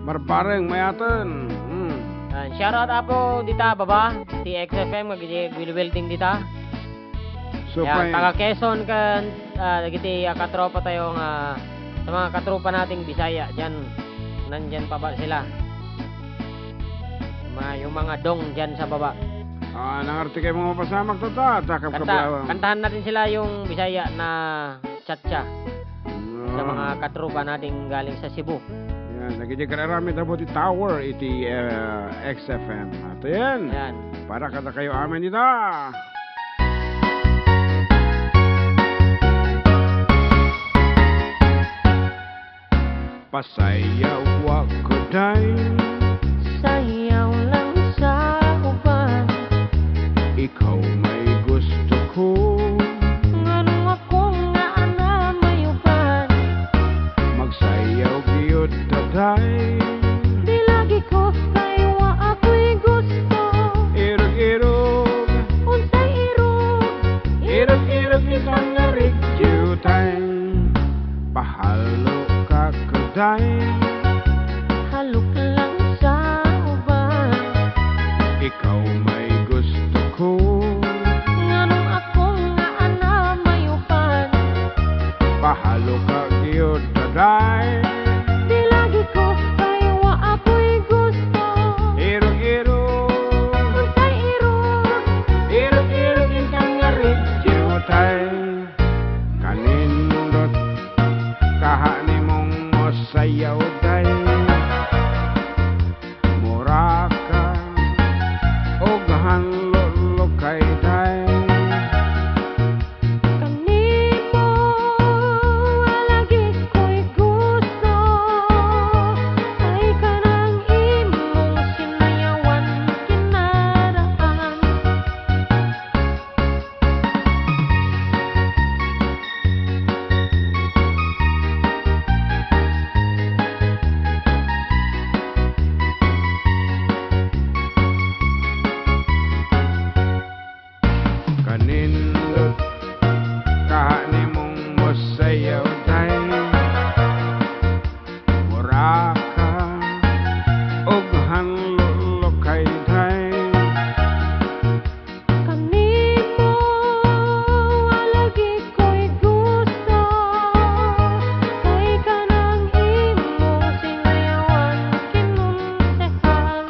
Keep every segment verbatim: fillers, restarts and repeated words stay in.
Barbareng, mayaten. Hmm. Ah, shout out, Apo, dita, baba. Ti X F M, nga gidi, welding dita. So, Ya, fine. Taga Quezon ken, ah, dagiti, ah, katropa tayo nga, sa mga katropa nating Bisaya, diyan, nandiyan pa ba sila? Mga, yung mga dong diyan sa baba. Ah, nangarte kayo mga pasamak, tata, takap Kanta-, kablawan. Kantahan natin sila yung Bisaya na cha-cha sa Ah. mga katropa nating galing sa Cebu. Yan, nagidi kararamid about the tower iti, ah, X F M. Ato yan. Yan. Para kada kayo amin ita. Pasayaw a kaday. Sayaw lang sa uban. Ikaw may gusto ko. Ngano ako nga ana may uban? Magsayaw gayud taday. Di lagi ko kaywa ako'y gusto. Irog-irog. Unsay irog? Irog-irog ni Tangarig Jutay. Pahalo ka kaday. Halok lang sa uban. Ikaw may gusto ko. Ngano ako nga ana may uban? Pahalo ka gayud taday. Di lagi ko kaywa ako'y gusto. Irog-irog. Unsay irog? Irog-irog intang nga radio tay. Kanindot kaha nimong masayaw day. Muraka, ughan lulukay day. Kanimo, alagi ko'y gusto. Ay kanang imong sinayawan kinaraan. Kanindot kaha nimong masayaw day. Muraka, ughan lulukay day. Kanimo, alagi ko'y gusto. Ay kanang imong sinayawan kinunsehan.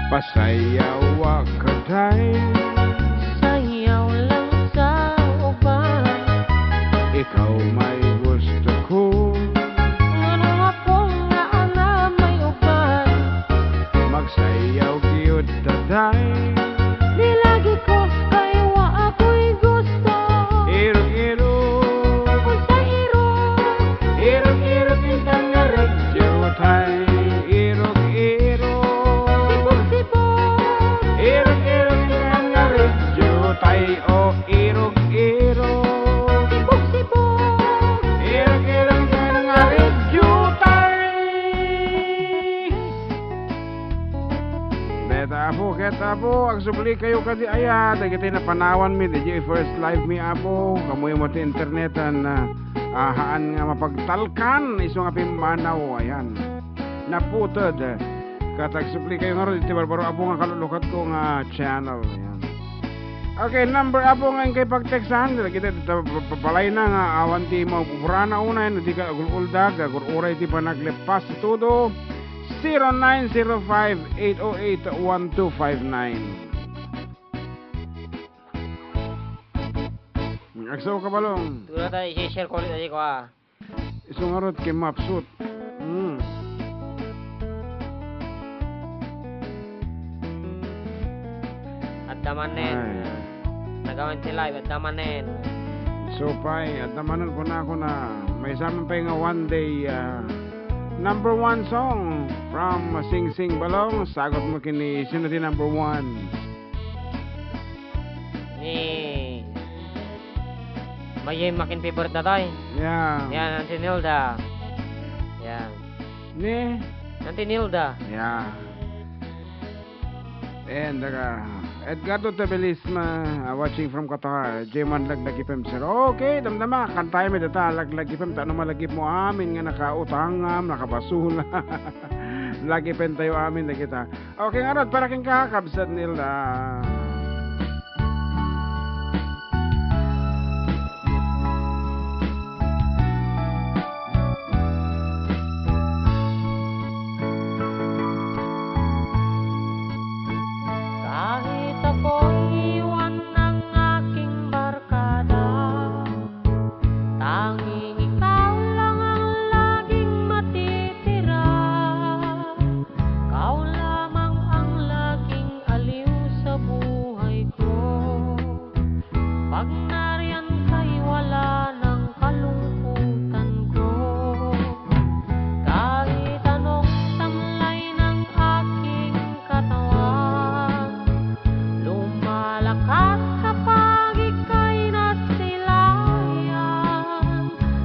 Pasayaw a kaday. Sayaw lang sa uban. Ikaw may gusto ko. Ngano ako nga ana may uban? Magsayaw gayud taday. Di lagi ko kaywa ako'y gusto. Irog-irog. Unsay irog? Irog-irog intang nga radio tay. Irog-irog. Sibog-sibog. Irog-irog intang nga radio tay. O, irog-irog. Sibog-sibog. Irog-irog intang nga radio tay. Dayta, Apo, ket, Apo, agsubli kayo kadi aya, dagiti napanawan mi, diay first live mi, Apo, kamuy mo ti internetan, ah, ahaan nga mapagtalkan, isu nga pimmanaw, ayan. Naputed. Ket agsubli kayo ngarud, iti barbaro, Apo, nga kalulukat ko nga channel, ayan. Okay, number, Apo, nga inkay pagteksan, dagiti ta-, pa-, papalayna nga awan ti maugurana unay, no di ka agul-uldag, agur-uray ti panagleppas, todo. Zero nine zero five, eight oh eight, one two five nine. Agsaw ka, Balong. Siguro tayo, i-share ko ulit, ay, ko, ah. Isu ngarud, kimapsut. Mm. Adda manen. Ay. Nagawan ti live, adda manen. So, pay, adda manen kuna, kuna. Maysa man pay nga one day, ah, number one song from Sing Sing Balong. Sagot mo kini, sino ti number one? Ni Mayem makin favorite na tayo. Yeah. Yan, Auntie Nilda. Yan. Ni? Auntie Nilda. Yeah. And, uh, Edgardo Tebelisma, ah, watching from Qatar. J one Laglag F M, sir. Okay, damdama, kantayo met dita, Laglag F M, ta no malagipmo amin nga nakautangam, nakabasol. Lagipentayo amin dagita. Okay, ngarud, para kenka, Kabsat Nilda. Kahit ako'y iwan ng aking barkada, tanging ikaw lang ang laging matitira. Ikaw lamang ang laging aliw sa buhay ko. Pag nariyan ka'y wala ng kalungkutan ko. Kahit anong tamlay ng aking katawan, lumalakad kapag ika'y nasilayan.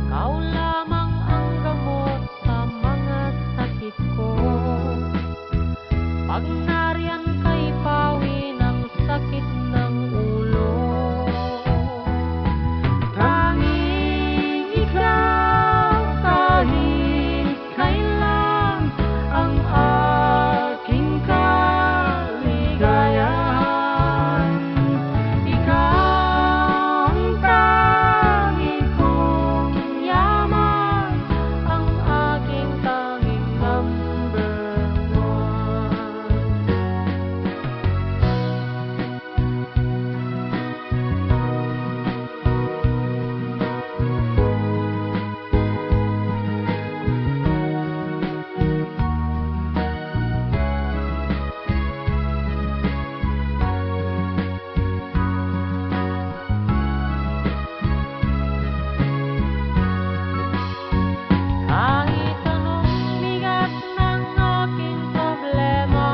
Ikaw lamang ang gamot sa mga sakit ko. Pag nariyan ka'y pawi ng sakit ng ulo. Tanging ikaw kahit kailan ang aking kaligayahan. Ikaw ang tangi kong yaman, ang aking tanging number one. Kahit anong bigat ng aking problema,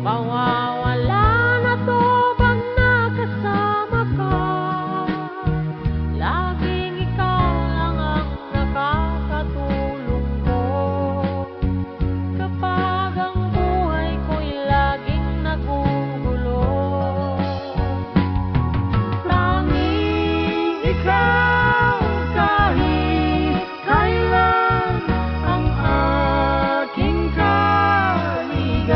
mawawala na 'to pag nakasama ka. Laging ikaw lang ang nakakatulong ko. Kapag ang buhay ko'y laging nagugulo, tanging ikaw kahit kailan ang aking kaligayahan.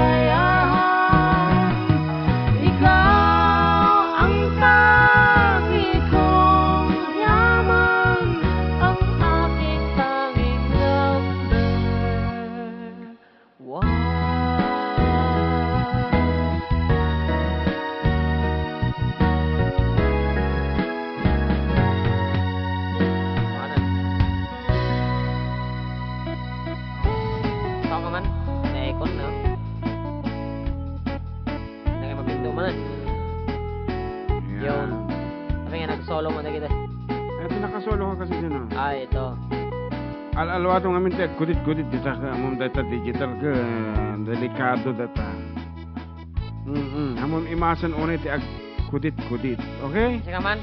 Ikaw ang tangi kong yaman, ang aking tanging number one. Manan. Tao ka man, naikon, no? Nagay mapindo man, eh. Yan. Yun. Sabi nga, nag-solo man na kita. Ito, nakasolo ka kasi dyan, ah. Ah, ito. Al-alwato nga minti, agkudit-kudit, dita ka, among data digital ka, delikado data. Mm-mm. Among imasan unay ti agkudit-kudit. Okay? Sige man.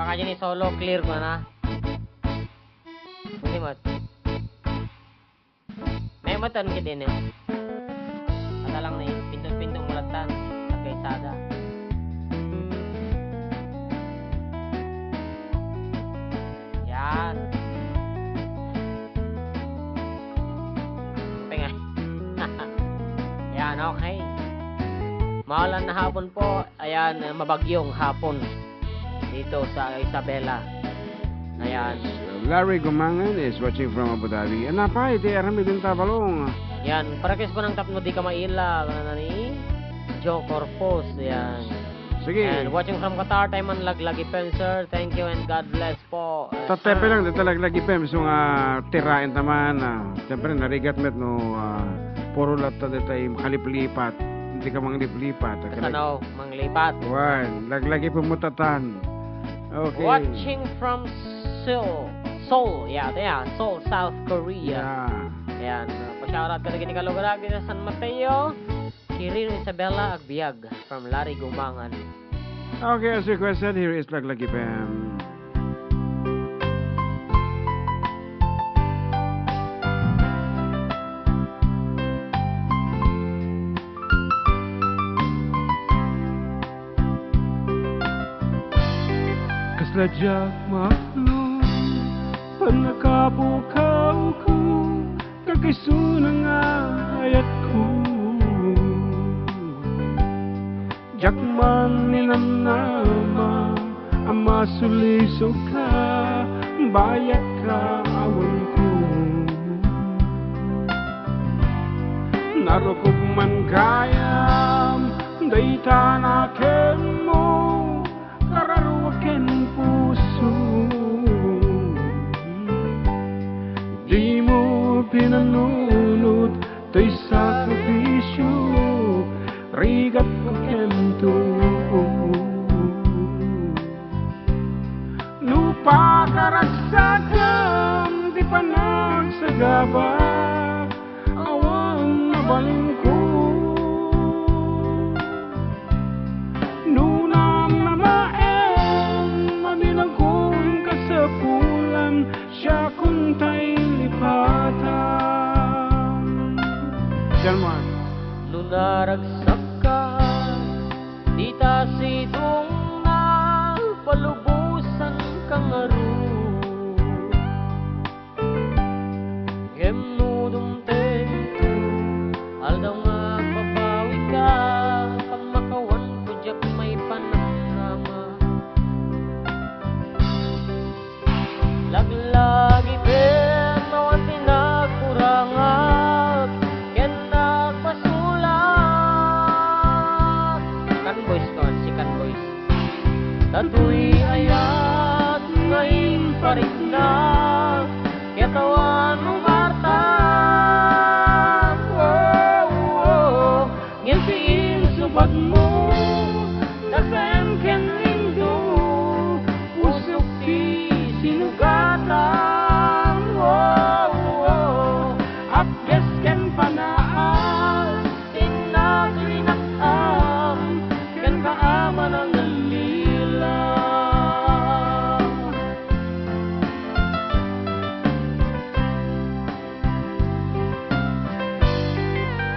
Baka dyan i-solo, clear ko na. Hindi mo. May matan ka din eh. Kata lang na pindot-pindot mo lang ta. Sa kaisada. Yan. Penga. Yan, okay. Maulan na hapon po. Ayan, eh, mabagyong hapon dito sa Isabela. Ayan. Larry Gumangan is watching from Abu Dhabi. Anapay, ti aramid in Tabalong. Yan, parakis po ng tapno di ka maila, kanana ni Joe Corpus. Yan. Sige. And watching from Qatar, Taiman Laglag F M, sir. Thank you and God bless po. Eh, Tatepe sir. Lang, dita Laglag F M, so nga tiraen taman, ah, siyempre, narigat met no, ah, puro latta dita yung makaliplipat. Hindi ka mangliplipat. Kasano, manglipat? Wan, Laglag F M mo tatan. Okay. Watching from Seoul. Seoul, yeah, yeah, Seoul, South Korea. Yeah. Ayan, uh, pa-shoutout ka lagi ni Kalugara, sa San Mateo. Kirir Isabella Agbiag from Larry Gumangan. Okay, as requested, here is Laglag F M. Kasla diak maklon, pannakapukawko, kakaisunang ayatko. Diak man ninamnama a masulisoka, bayat ka awanko. Narukop man gayam dayta nakemmo, kararua ken puso. Dimo pinanunot toy sakripisio, rigatko ken tuo. No pakaragsakem ti panagsagaba, awan mabalinko. No namnamaem a dinakon kasapulan, siakon tay lipatan. Diyan mo, ah. No naragsakka, dita sidongna, palubosanka ngarud. Ngem no dumtengko, aldaw nga agbabawika, pammakawanko diak maipanamnama. Laglagi pen awan ti nagkurangak ken nagpasulak. Kan boys ko, si kan boys. Datoy ayat nga impariknak, ket awan umartak. Oh, oh. Ngem ti insubagmo, nasaem ken lindo, pusok ti sinugatan. Oh, oh. Apges ken panaas, Innak linak-am, kenka a manangallila.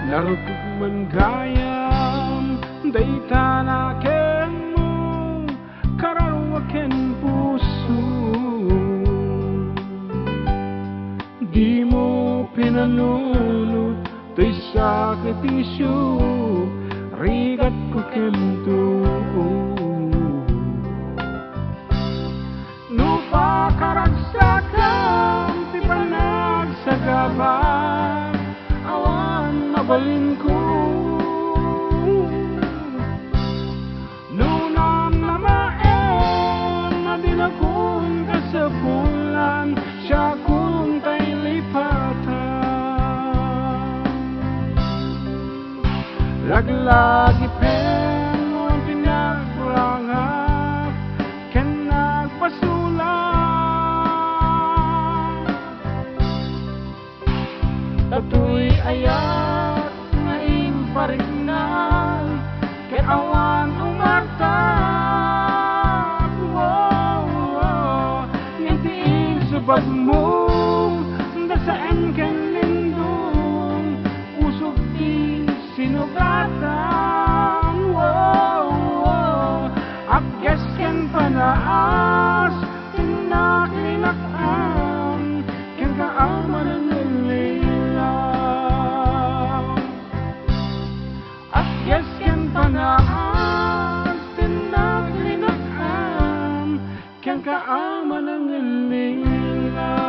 Narukop man gayam, dayta nakemmo, kararua ken puso. Dimo pinanunot toy sakripisio, rigatko ken tuo. No pakaragsakem ti panagsagaba, awan mabalinko. No namnamaem a dinakon kasapulan, siakon tay lipatan. Laglagi pen no pinagrangak ken nagpasulak. Datoy ayat nga impariknak, ket awan umartak. Oh, oh. Ngem ti insubagmo, nasaem ken lindong, pusok ti sinugatan. Oh, oh. Apges ken panaas, Tinnak linak-am, kenka a manangallila. Apges ken panaas, tinnak linak-am, kenka a manangallila.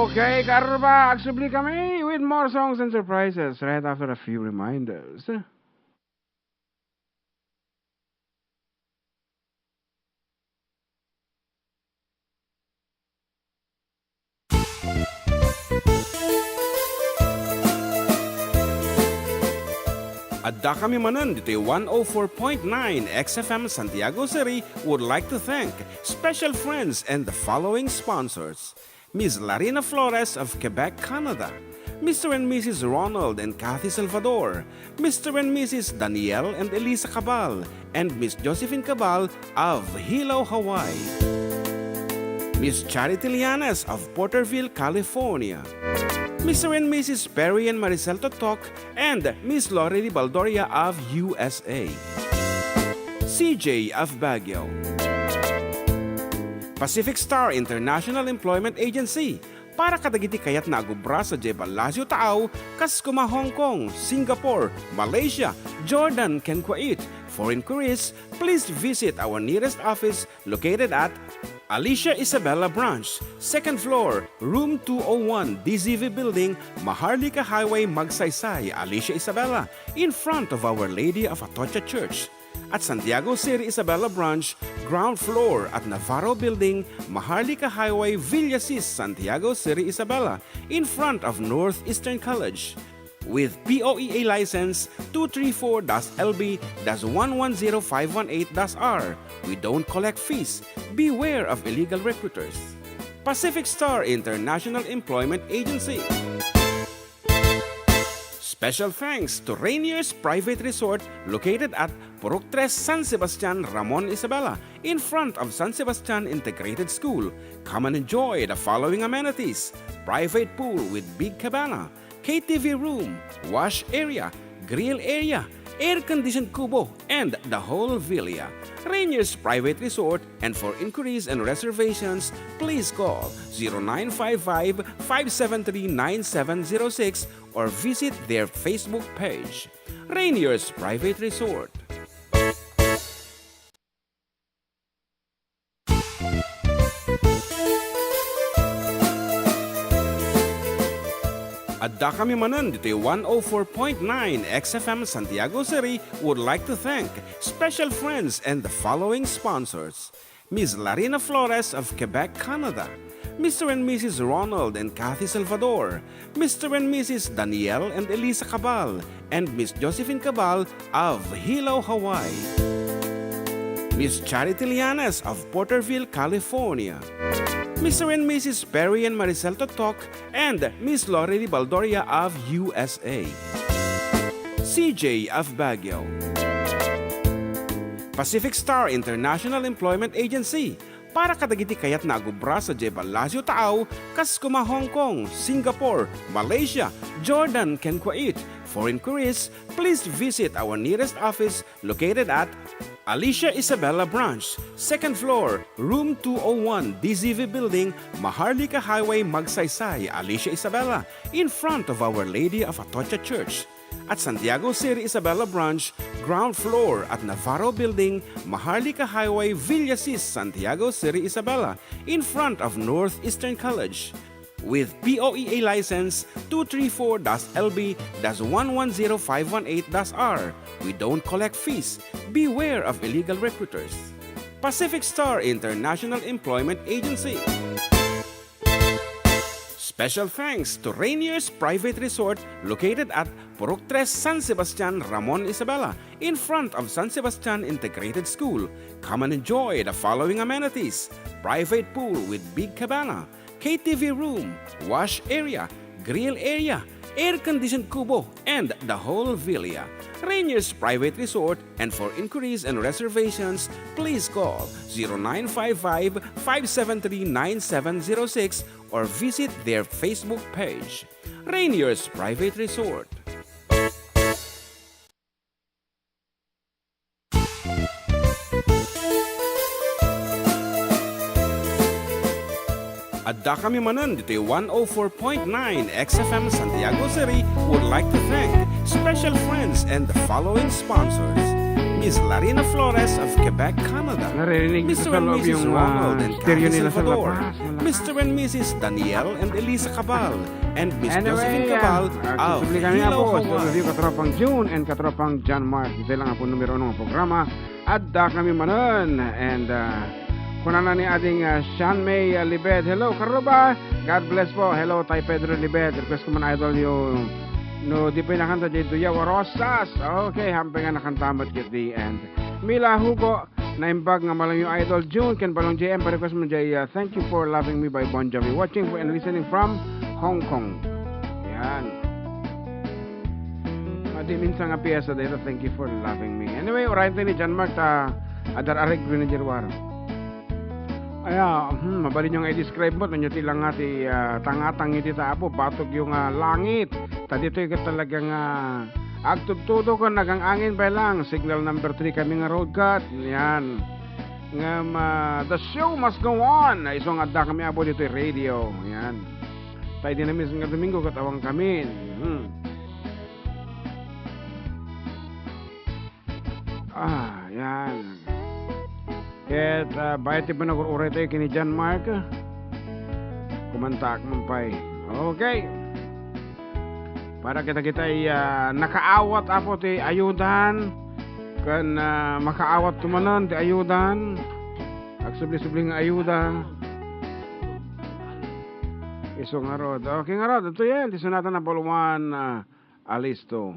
Okay, karba, agsubli kami with more songs and surprises right after a few reminders. Adda kami manen ditoy one oh four point nine X F M Santiago City would like to thank special friends and the following sponsors: Miss Larina Flores of Quebec, Canada, Mister and Missus Ronald and Kathy Salvador, Mister and Missus Daniel and Elisa Cabal, and Miss Josephine Cabal of Hilo, Hawaii, Miss Charity Lianes of Porterville, California, Mister and Missus Perry and Maricel Totok, and Miss Lori Baldoria of U S A, C J of Baguio. Pacific Star International Employment Agency, para kadagiti kayatna a gubra sadiay Palacio Taaw, kas kuma Hong Kong, Singapore, Malaysia, Jordan, ken Kuwait. For inquiries, please visit our nearest office located at Alicia Isabela Branch, second floor, room two oh one, D Z V Building, Maharlika Highway, Magsaysay, Alicia Isabela, in front of Our Lady of Atocha Church. At Santiago Seri Isabela Branch, ground floor at Navarro Building, Maharlika Highway, Villasis, Santiago Seri Isabela, in front of Northeastern College. With P O E A license two three four dash L B dash one one zero five one eight dash R, we don't collect fees. Beware of illegal recruiters. Pacific Star International Employment Agency. Special thanks to Rainier's Private Resort located at Purok Tres, San Sebastian, Ramon Isabela, in front of San Sebastian Integrated School. Come and enjoy the following amenities: private pool with big cabana, K T V room, wash area, grill area, air-conditioned kubo, and the whole villa. Rainier's Private Resort, and for inquiries and reservations, please call zero nine five five, five seven three, nine seven zero six or visit their Facebook page. Rainier's Private Resort. Addakami manen ditoy one oh four point nine X F M Santiago City would like to thank special friends and the following sponsors: Miss Larina Flores of Quebec, Canada, Mister and Missus Ronald and Kathy Salvador, Mister and Missus Daniel and Elisa Cabal, and Miss Josephine Cabal of Hilo, Hawaii, Miss Charity Lianes of Porterville, California, Mister and Missus Perry and Maricel Totok, and Miss Lori Baldoria of U S A, C J of Baguio. Pacific Star International Employment Agency, para kadagiti kayatna a gubra sadiay Palacio Taaw, kas kuma Hong Kong, Singapore, Malaysia, Jordan, ken Kuwait. For inquiries, please visit our nearest office located at Alicia Isabela Branch, second floor, room two oh one, D Z V Building, Maharlika Highway, Magsaysay, Alicia Isabela, in front of Our Lady of Atocha Church. At Santiago City Isabela Branch, ground floor at Navarro Building, Maharlika Highway, Villasis, Santiago City Isabela, in front of Northeastern College. With P O E A license two three four dash L B dash one one zero five one eight dash R, we don't collect fees. Beware of illegal recruiters. Pacific Star International Employment Agency. Special thanks to Rainier's Private Resort located at Purok Tres, San Sebastian, Ramon Isabela, in front of San Sebastian Integrated School. Come and enjoy the following amenities: private pool with big cabana, K T V room, wash area, grill area, air-conditioned kubo, and the whole villa. Rainier's Private Resort, and for inquiries and reservations, please call zero nine five five, five seven three, nine seven zero six or visit their Facebook page. Rainier's Private Resort. Addakami manen ditoy one oh four point nine X F M Santiago City would like to thank special friends and the following sponsors: Miss Larina Flores of Quebec, Canada, Naririnig ko Mister sa and loob Missus yung, ah, Ronald and stereo Kathy nila sa Salvador, labas. Mister and Missus Daniel and Elisa Cabal, and Miss Anyway, Josephine Cabal ah, ah, of susubli kami Hilo, nga po sa Hawaii. Review Katropang June and Katropang John Mark. Ito lang po numero unong programa. Addakami manen. And, ah, kunana ni ading, ah, Sean May, ah, Libed. Hello, Karuba. God bless po. Hello, Tay Pedro Libed. Request ko man, idol, yung no di pa nakanta di Duyaw Rosas. Okay, hampay nga nakanta met ket di. And Mila Hugo, Naimbag nga Malangyo Idol June ken Balong J M, pa-request mo jay, ah, Thank You for Loving Me by Bon Jovi. Watching for and listening from Hong Kong. Yan. Adi minsan nga piyesa dayta, Thank You for Loving Me. Anyway, uray ni John Mark ta adar-arig ni Jerwar. Aya, hmm, mabalin nga i-describe mo, no ti lang nga ti, ah, tangatang iti ta Apo, batog yo nga langit. Ta ditoy ket talaga nga agtudtudo ken agang-angin pay lang. Signal number three kami nga road cut. Yan. Ngem, ah, the show must go on. Isu nga adda kami Apo ditoy radio. Yan. Tay dinamis nga Domingo ket awan kami. Hmm. Ah, yan. Ket, ah, bayat ti panagur-uray tayo kini John Mark. Kumantaak man pay. Okay. Para kita kita ay, ah, nakaawat, Apo, ti ayudan. Kan, ah, makaawat tumanan ti ayudan. Agsubli-subli nga ayuda. Isu nga rod. Okay nga rod. Ito yan. Ti sunatan na baluan, ah, Alisto.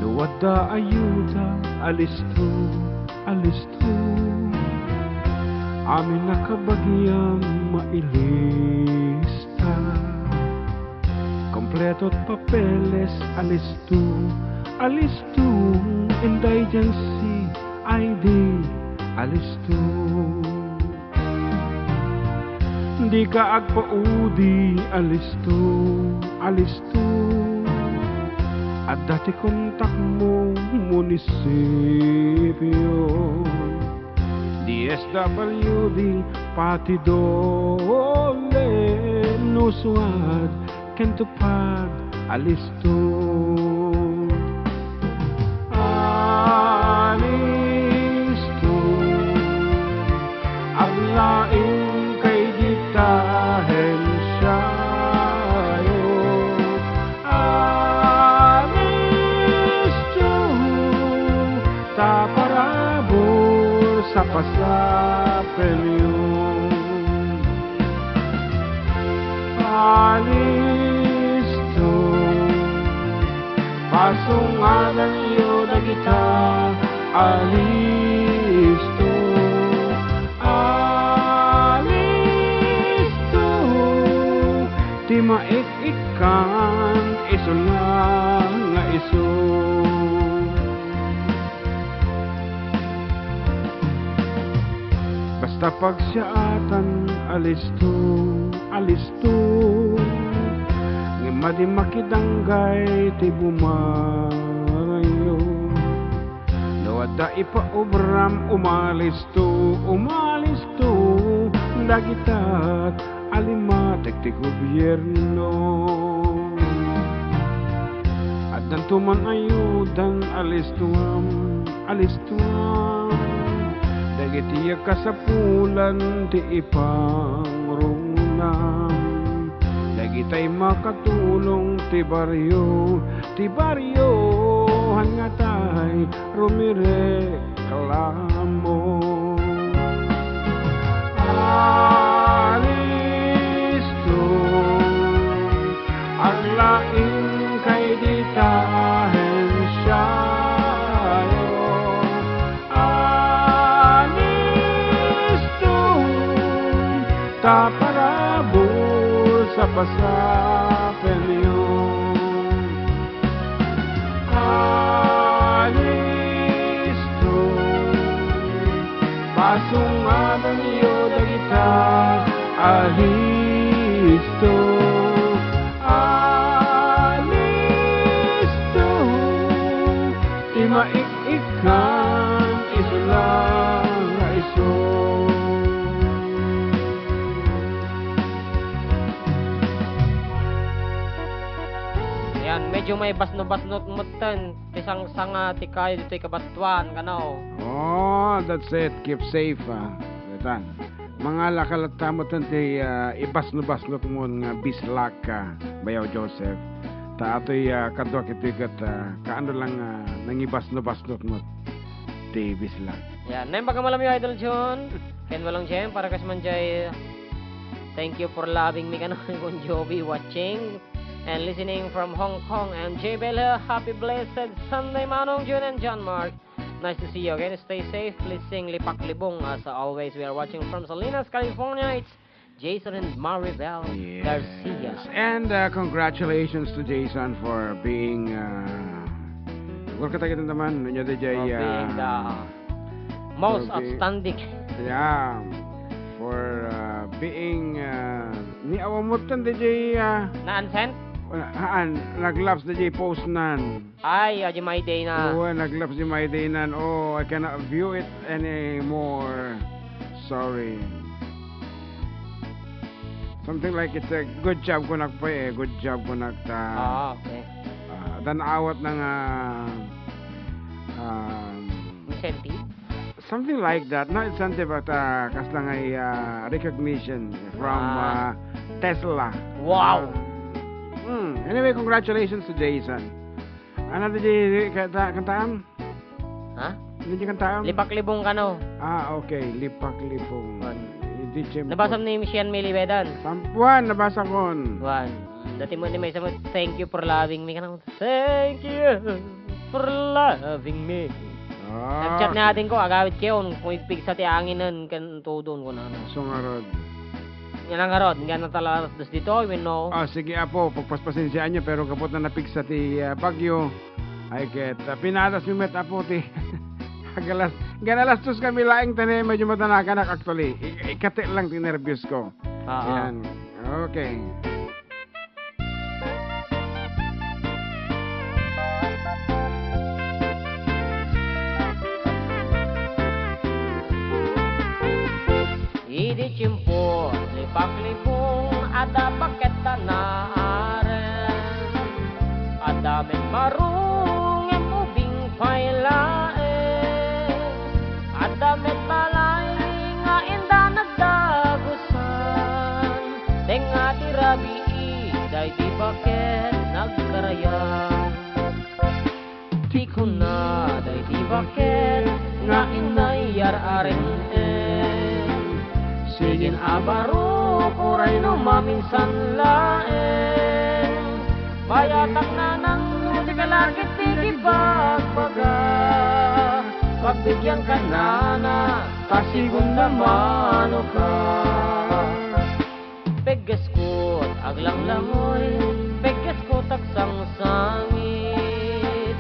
No adda ayuda, alisto, alisto. Amin a kabagiam mailista. Kompleto ti papeles, alisto, alisto. Indigency I D, alisto. Dika agpaudi, alisto, alisto. Adda ti kontakmo, munisipio. D S W D, pati dole, no suad, ken tupad, alisto. Alisto, aglaing kay dita hensiayo. Alisto, ta parabur sa pasapelyo. Alisto, pasungadanyo dagita. Alisto, alisto, ti maik-ikkan isu la nga isu. Basta pagsiaatan, alisto, alisto. Ngem madi makidanggay ti bumayo. No adda ipaubram, umalisto, umalisto. Dagitat a limatek ti gobierno. Addanto man ayudan, alistuam, alistuam. Dagiti kasapulan ti ipangrungnam. Dagitay makatulong ti barrio, ti barrio, han nga tay rumireklamo. Alisto, aglaing kay dita hensiayo. Alisto, ta parabur sa pasapelyo. Alisto, pasungadanyo dagita. Alisto, alisto, ti maik-ikkan isu la nga isu. Ayan, medyo maibasnobasnot metten ti sangsanga ti kayo ditoy kabatuan, kano? Oh, that's it. Keep safe, ah. Daytan. Mangala ka latta metten ti, ah, ibasnobasnot mo nga bislak, ah, Bayaw Joseph. Ta atoy, ah, kadua kitoy ket, ah, kaano lang, ah, nangibasnobasnot mo ti bislak. Yan. Naimbag a malamyo, Idol Jun. Ken Balong Jem, para kas man jay, "Thank you for loving me," kano, kun Joby watching and listening from Hong Kong. And J Bel, happy blessed Sunday, Manong Jun and John Mark. Nice to see you again. Stay safe. Please sing Lipak Libong. As always, we are watching from Salinas, California. It's Jason and Maribel Yes. Garcia. And, uh, congratulations to Jason for being, uh, welcome tayo naman. Ano niya, For being, uh, the most for being outstanding. Yeah. For, uh, being, uh, ni awamot kan D J, uh, Na-unsend? Wala, haan, nag-lapse D J post nan. Ay, ah, di My Day na. Oo, nag-lapse di My Day nan. Oh, I cannot view it anymore. Sorry. Something like it's a good job kunak pa eh. Good job kunak ta. Ah, okay. Ah, dan awat na nga, um, Incentive? Something like that. Not incentive, but, uh, kasla nga, uh, recognition from, Ah. uh, Tesla. Wow! Uh, hmm. Anyway, congratulations to Jason. Ano di, di kanta, kantaan? Ha? Ano di kantaan? Lipak Libong kano. Ah, okay. Lipak Libong. Kuan. Di siyempre. Nabasa ni Michelle Meliwedan. Sampuan, nabasa kon. Kuan. Dati mo ni may sama, "Thank you for loving me," kano. "Thank you for loving me." Ah. Nag-chat ni ading ko, agawid kayo, kung ipigsa ti anginen, kan tudon ko na, ano. So, ngarod. Yan ang ngarod, nga natalaras dos dito, we know. Ah, sige, Apo, pagpaspasensyaan niyo, pero kapot na napigsa ti, ah, bagyo, ay ket, ah, pinadas mi met, Apo, ti, agalas, ganalas dos kami laeng tani, medyo matanakanak, actually. I-, ikati lang ti nerbios ko. Ah, ah. Yan. Okay. Idi tiempo, Lipak Libong, adda baket a naarem. Adda met baro ngem ubing pay laeng. Adda met balay nga inda nagdagusan. Tengnga ti rabii daydi baket nagkarayam. Ti kuna daydi baket nga inna iyar-arem-em. Sigin a barok uray no maminsan laeng. Bayatak nanang no di ka lakit ti ibagbaga. Pagbigyan ka nana, ta sigun da mano ka. Peggesko ti aglanglangoy, peggesko ti agsangsangit.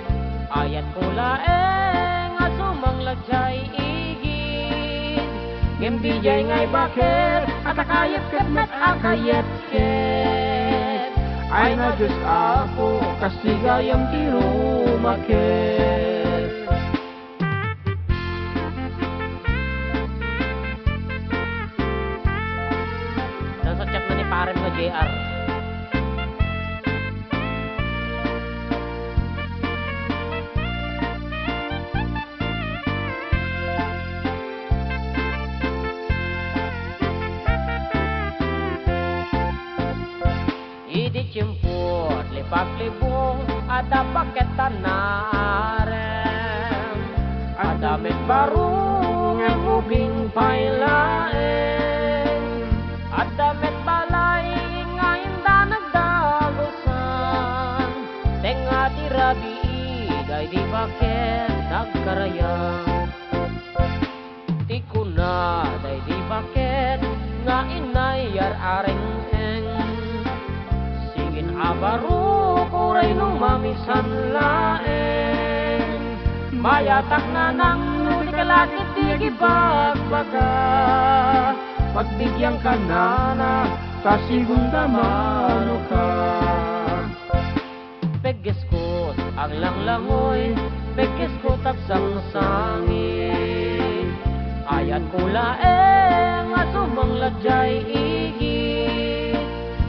Ayatko laeng a sumangla jay igid. Ngem dijay ngay baket, a ta kayepkep met a kayepkep. Ay na Dios Apo, kastigayam ti rumaket. Nasa chat na ni parem nga J R. Idi tiempo ti Lipak Libong, adda baket a naarem. Adda met baro ngem ubing pay laeng. Adda met balay nga inda nagdagusan. Tengnga ti rabii daydi baket nagkarayam. Ti kuna daydi baket nga inna iyar-areng-eng. Sigin a barok uray no mamisan laeng. Mayatak nanang no di ka lakit ti agibagbaga. Pagbigyan ka nana, ta sigun da mano ka. Peggesko ti aglanglangoy, peggesko ti agsangsangit. Ayatko laeng a sumangla jay igid.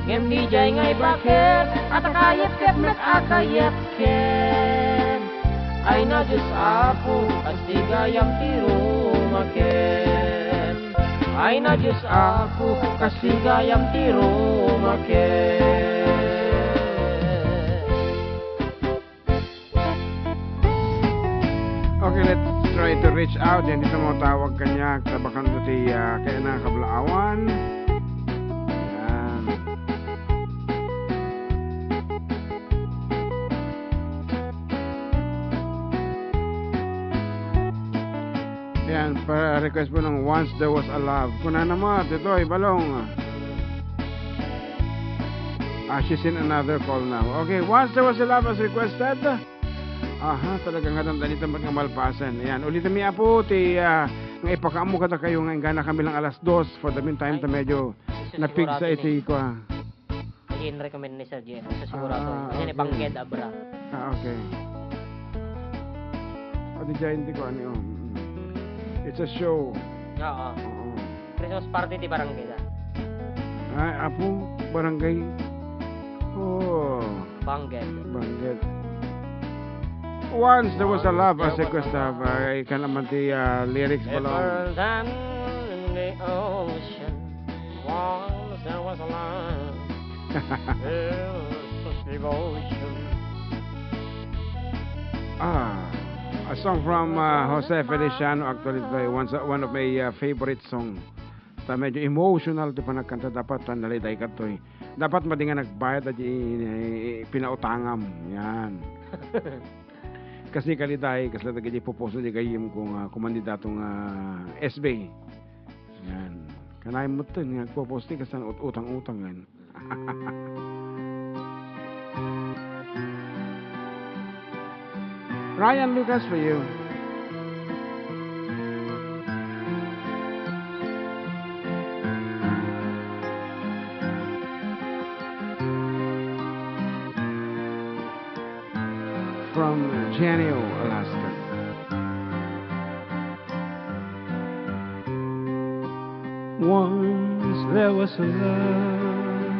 Ngem dijay ngay baket, a ta kayepkep met a kayepkep. Ay na Dios Apo, kastigayam ti rumaket. Ay na Dios Apo, kastigayam ti rumaket. Okay, let's try it to reach out, yan dito mo tawag kanya, tabakan ko ti, ah, kaya na kablaawan. Yan. Yan, pa request mo ng Once There Was a Love. Kuna na mo, Titoy Balong. Ah, she's in another call now. Okay, Once There Was a Love as requested. Aha, talaga nga dandan ito nga malpasan. Ayan, ulit mi, Apo, ti, ah, nga ipakaammo kada kayo nga inggana kami lang alas dos. For the meantime, ta medyo napigsa iti ko, ah. Ay, in-recommend ni Sir J F. Sa sigurado. Ah, kasi ni okay. Bangked Abra. Ah, okay. Adi dyan, hindi ko ano yun. Mm. It's a show. Oo. Oo. Christmas party ti barangay da. Ay, Apo, barangay. Oh. Bangked. Bangked. Once there was a love, as a Gustav, ay, kan naman ti, ah, lyrics mo lang. Deeper than the ocean, once there was a love. Yes, such devotion. Ah, a song from, ah, Jose Feliciano. Actually, ito ay one, one of my, ah, favorite song. Ta medyo emotional ti panagkanta, dapat ta naliday kadtoy. Dapat madi nga nagbayad a di, eh, pinautangam. Yan. Kasi kaliday, kasla dagiti pupuso di gayyem ko nga kumandidato nga S B. Yan. Kanayon mo ten nga agpupusti, kasla ut-, utang-utang, yan. Ryan Lucas for you. From Janio, Alaska. Once there was a love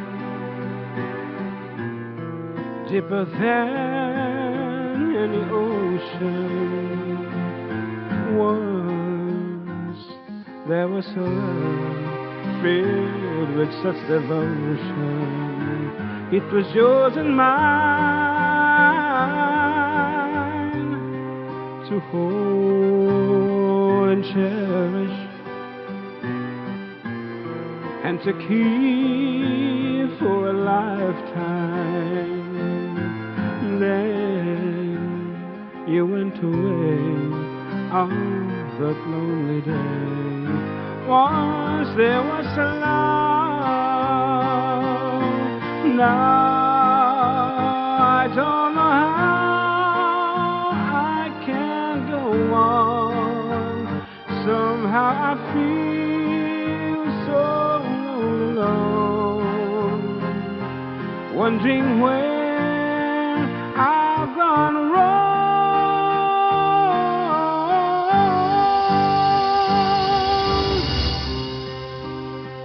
deeper than any ocean. Once there was a love filled with such devotion. It was yours and mine to hold and cherish and to keep for a lifetime. Then you went away on that lonely day. Once there was a love. Now I don't know how I can go on. Somehow I feel so alone, wondering where I've gone wrong.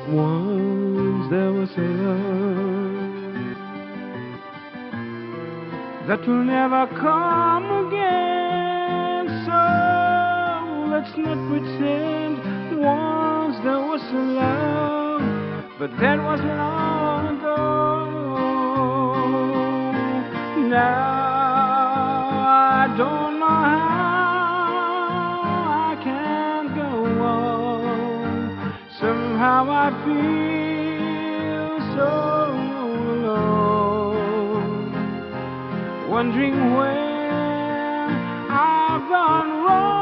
Once there was a love that will never come again. So let's not pretend once there was a love, but that was long ago. Now I don't know how I can go on. Somehow I feel so alone, wondering where I've gone wrong.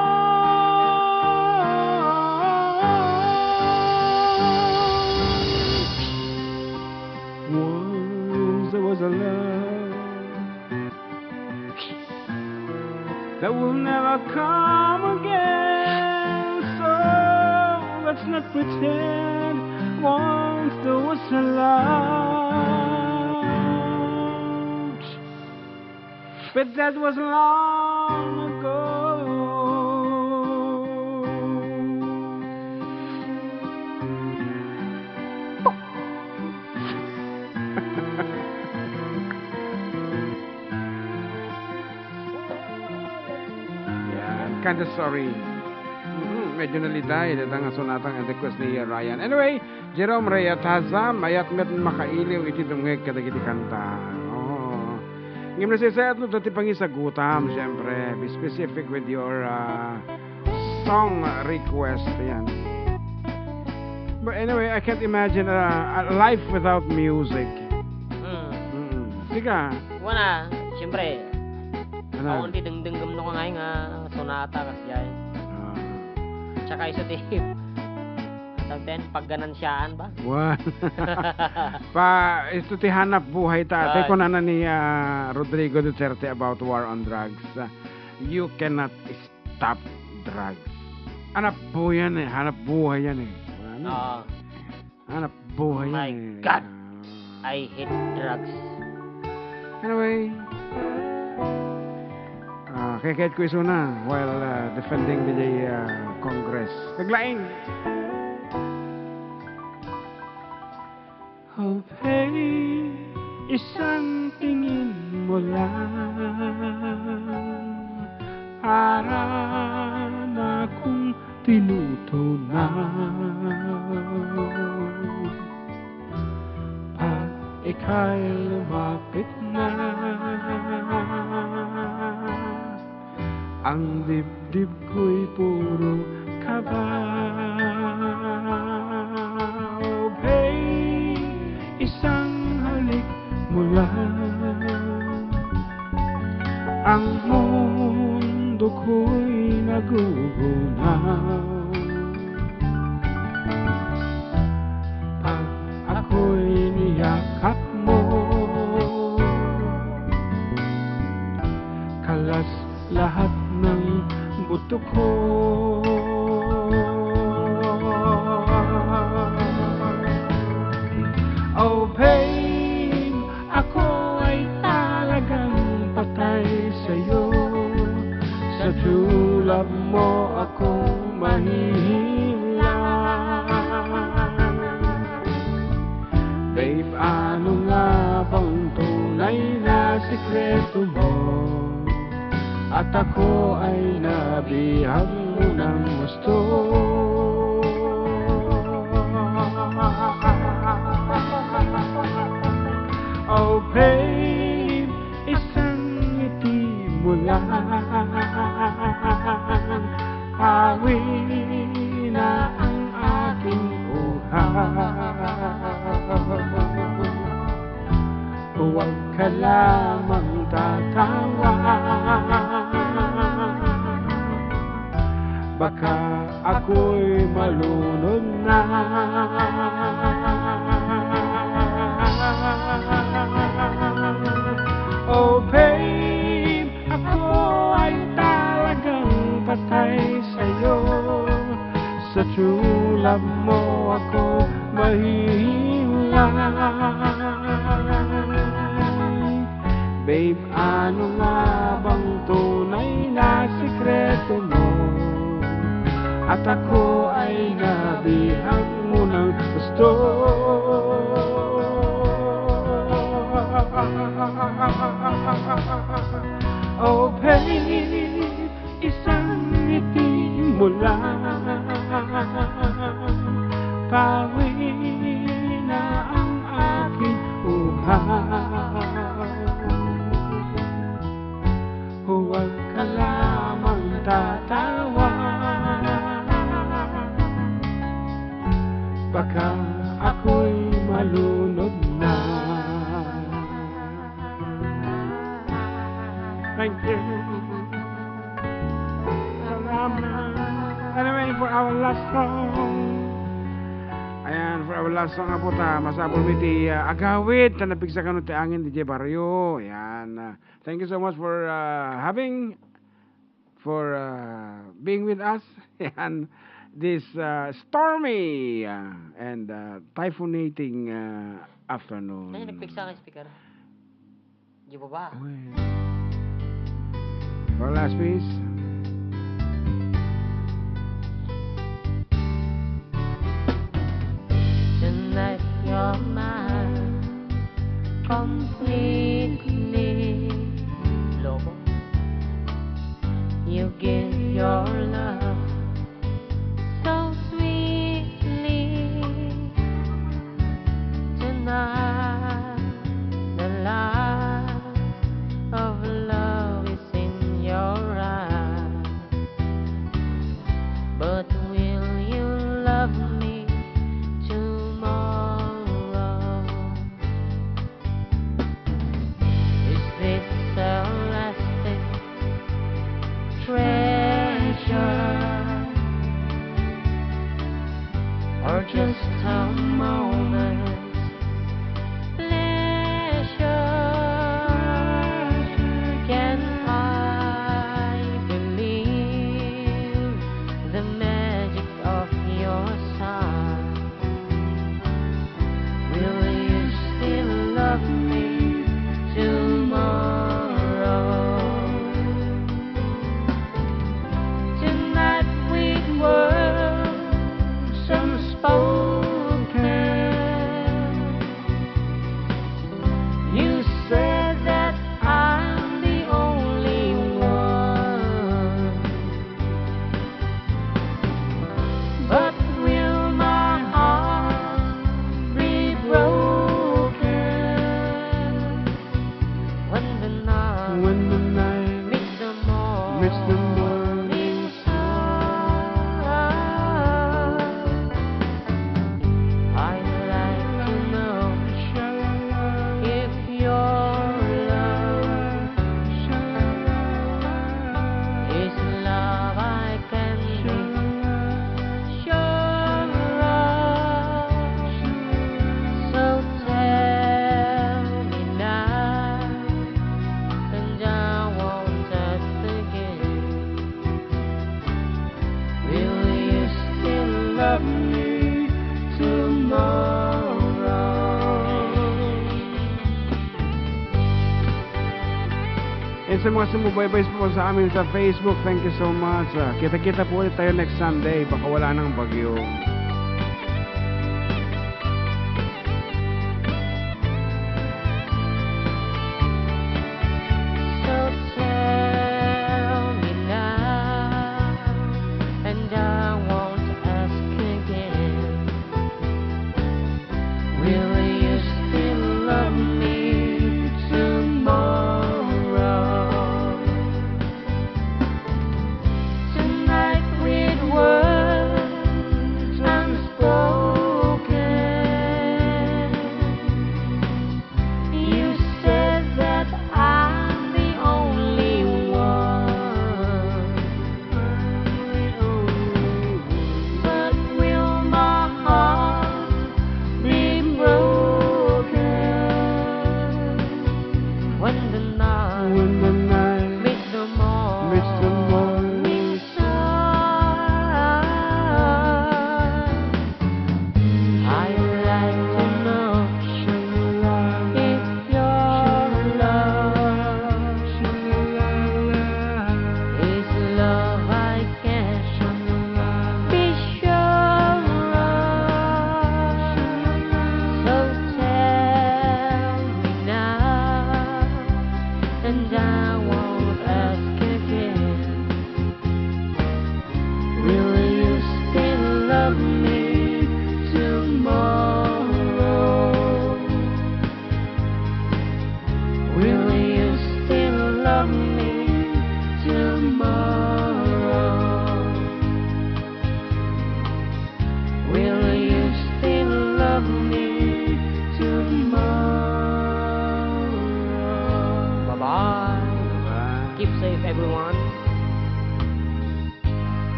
Once there was a love that will never come again. So let's not pretend once there was a love, but that was long ago. Yan, kinda sorry. Mm, medyo naliday, datang nga sonata nga request ni Ryan. Anyway, Jerome Reyataza, mayat met makailiw iti dumngeg kadagiti kanta. Oh. Ngem nasaysayaat no, ti pangisagutam, siyempre, be specific with your, ah, song request yan. But anyway, I can't imagine a, a life without music. Mm. Mm. Sika? Wala, siyempre, Ano? Awan ti dengdengngem no kangay nga sonata kasdiay. Ah. Tsaka isu ti, tawag ten, pagganansyaan ba? Wa. Pa, isu ti hanap buhay ta. Ay. Tay kunana ni, ah, Rodrigo Duterte about war on drugs. Ah, you cannot stop drugs. Hanap buhay yan eh. Hanap buhay yan eh. Wala na. Oo. Hanap buhay My yan eh. God! Ah. I hate drugs. Anyway. Ah, kay kahit ko isuna while, ah, defending the, ah, Congress. Naglaing. Of hey, isang tingin mo lang, para na kong tinutunaw. Pag ika'y lumapit na, ang dibdib ko'y puro kaba. Oh, babe, isang halik mo lang, ang mundo ko'y nagugunaw. Pag ako'y niyakap mo, kalas lahat ng buto ko. Oh, babe, ako ay talagang patay sa'yo. Sa true love mo ako mahihimlay. Babe, ano nga bang tunay na sikreto mo? At ako ay nabihag mo ng gusto. Oh, babe, isang ngiti mo lang, hawi na ang aking uhaw. Huwag ka lamang tatawa, baka ako'y malunod na. Oh, babe, ako ay talagang patay sa'yo. Sa true love mo ako mahihimlay. Babe, ano nga bang tunay na sikreto mo? At ako ay nabihag mo ng gusto. Oh, babe, isang ngiti mo lang, pawi na ang aking uhaw. Huwag ka lamang tatawa, baka ako'y malunod na. Thank you. Salamat. Anyway, for our last song. Ayan, for our last song, apo ta, masapul mi ti, ah, agawid, ta napigsa kano ti angin, D J Barrio. Ayan, ah, thank you so much for, ah, having, for, ah, being with us. Ayan, this, ah, stormy, ah, and, ah, typhoonating, ah, afternoon. Ay, nagpigsa ka speaker. Di ba ba? Uy. For last piece. Tonight you're mine completely. Loko. You give your love so sweetly. Tonight, the light of love is in your eyes. Sa mga sumubaybay po sa amin sa Facebook, thank you so much. Ah, kita-kita po ulit tayo next Sunday. Baka wala nang bagyo.